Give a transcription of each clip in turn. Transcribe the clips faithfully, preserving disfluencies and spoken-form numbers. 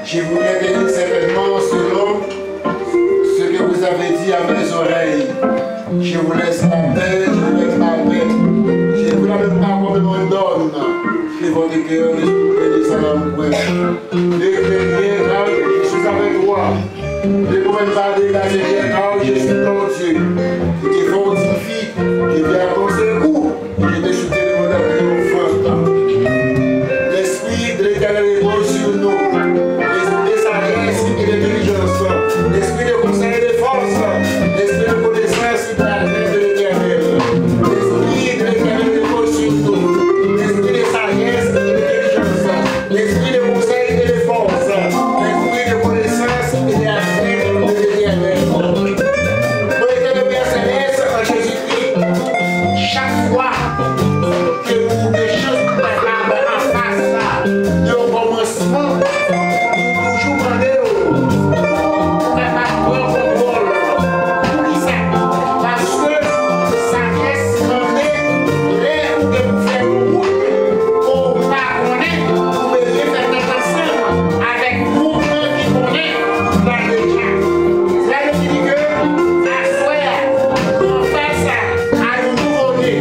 Je vous l'ai donné certainement selon ce que vous avez dit à mes oreilles. Je vous laisse la paix, je vous laisse la paix. Je vous la donne pas comme le monde donne. Que votre cœur ne se trouble pas, ça va vous prendre. Ne crains rien, car je suis avec toi. Ne crains pas, dégagez bien, car je suis ton Dieu. Je te fortifie, je viens à ton secours. Je te soutiens de mon triomphante. L'Esprit de l'Éternel repose sur nous. L'Esprit de sagesse et d'intelligence. L'Esprit de conseil et de force. L'Esprit de connaissance et de la crainte de l'Éternel. L'Esprit de l'Éternel repose sur nous. L'Esprit de sagesse et d'intelligence. L'Esprit de conseil et de force. L'Esprit de connaissance et de la crainte de l'Éternel. Mwen rete le Père Céleste en Jésus-Christ. Chak fwa ke nou gen chans pou kapab anfas yon kòmansman, nou toujou mande w pou kapab pran kontwòl. Poukisa? Paske sajès mande lè ou gen pou fè yon wout ke w pa konnen, ou bezwen fè tèt ansanm avèk moun nan ki konnen. Sa vle di ke aswè a, nou anfas a yon nouvote.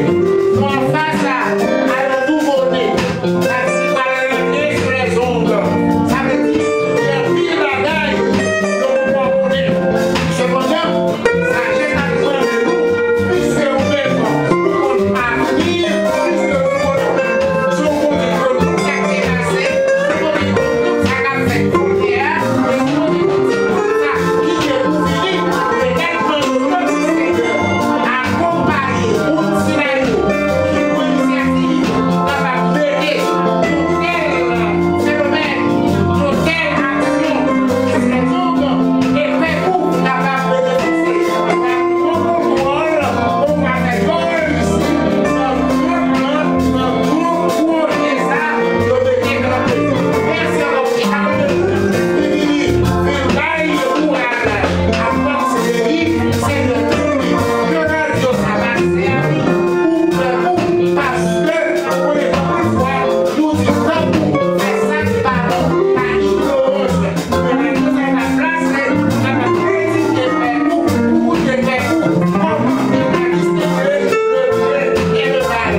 Nou anfas a yon nouvote. Sa ki pral rantre sou lèzong. Sa vle di, gen anpil bagay yo poko konnen. Sepandan, sajès ap mande nou, piske ou menm ou konn avni, piske ou konn, se ou konnen tout sa k te pase, ou konnen tout sa k ap fèt kounye a, e ou konnen tout sa ki gen pou vini, petèt mande w nan non Senyè, akonpaye moun sila yo ki pran inisyativ pou kapab mete yon tèl fenomèn, yon tèl aksyon sou lèzong, e pèp ou kapab benefisye. N ap pran kontwòl, on va fè gòl isi, nan gwoup lan, nan gwoup kote sa, yo mete kanpe. Mèsi ankò pou chak moun ki vini, vin bay kouraj. Apòt Seri, Senyè Bondye, ke radyo sa pase a, ou pran ou, paske, premye fwa, nou di tanpri, fè sa ki pa bon, pa ignorans. Men radyo sa ta plase, sa ta predike pèp ou, pou koute pèp ou, kòman yo ta distribye le byen e le mal.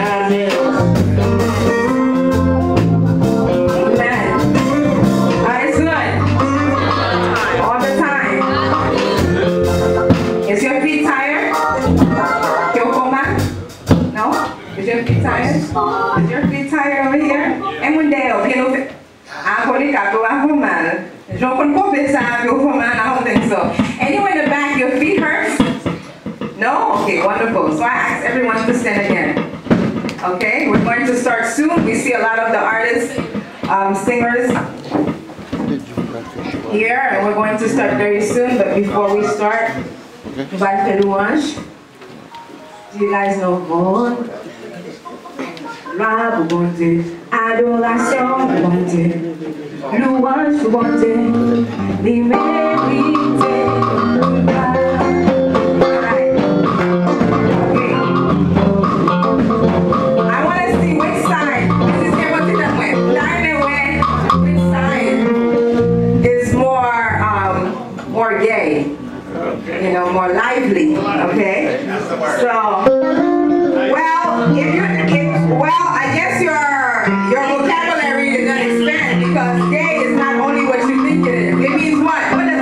Amen. Ah, it's good. All the time. Is your feet tired? Ke w fè w mal? No? Is your feet tired? Is your feet tired over here? E moun dèyè w, pye nou fè. Ah, Polycarp, ou pa fè w mal. Jan w konn konpe sa, ke w fè w mal, I don't think so. Anyone in the back, your feet hurts? No? Okay, wonderful. So I ask everyone to stand again. Okay, we're going to start soon. We see a lot of the artists, um, singers here, and we're going to start very soon. But before we start, nou va fè louanj. Do you guys know? Glwa pou Bondye, adorasyon pou Bondye, louanj pou Bondye, li merite tout glwa. Alright. Okay. I wanna see which side. This is Kevin, sit that way. Diamond, where, which side is more, um, more gay? You know, more lively, okay? So, well, if you, if, well, I guess your, your vocabulary did not expand, because gay is not only what you think it is. It means what? What does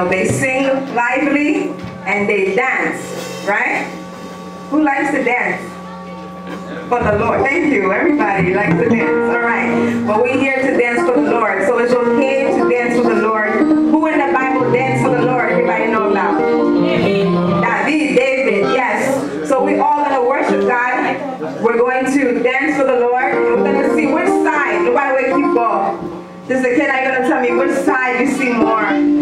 They sing lively and they dance, right? Who likes to dance? For the Lord. Thank you. Everybody likes to dance. All right. But we're here to dance for the Lord. So it's okay to dance for the Lord. Who in the Bible danced for the Lord? Everybody know about David, David, yes. So we all gonna worship God. We're going to dance for the Lord. And we're gonna see which side. Nobody wake you up. Sister Kenna, you're gonna tell me which side you see more.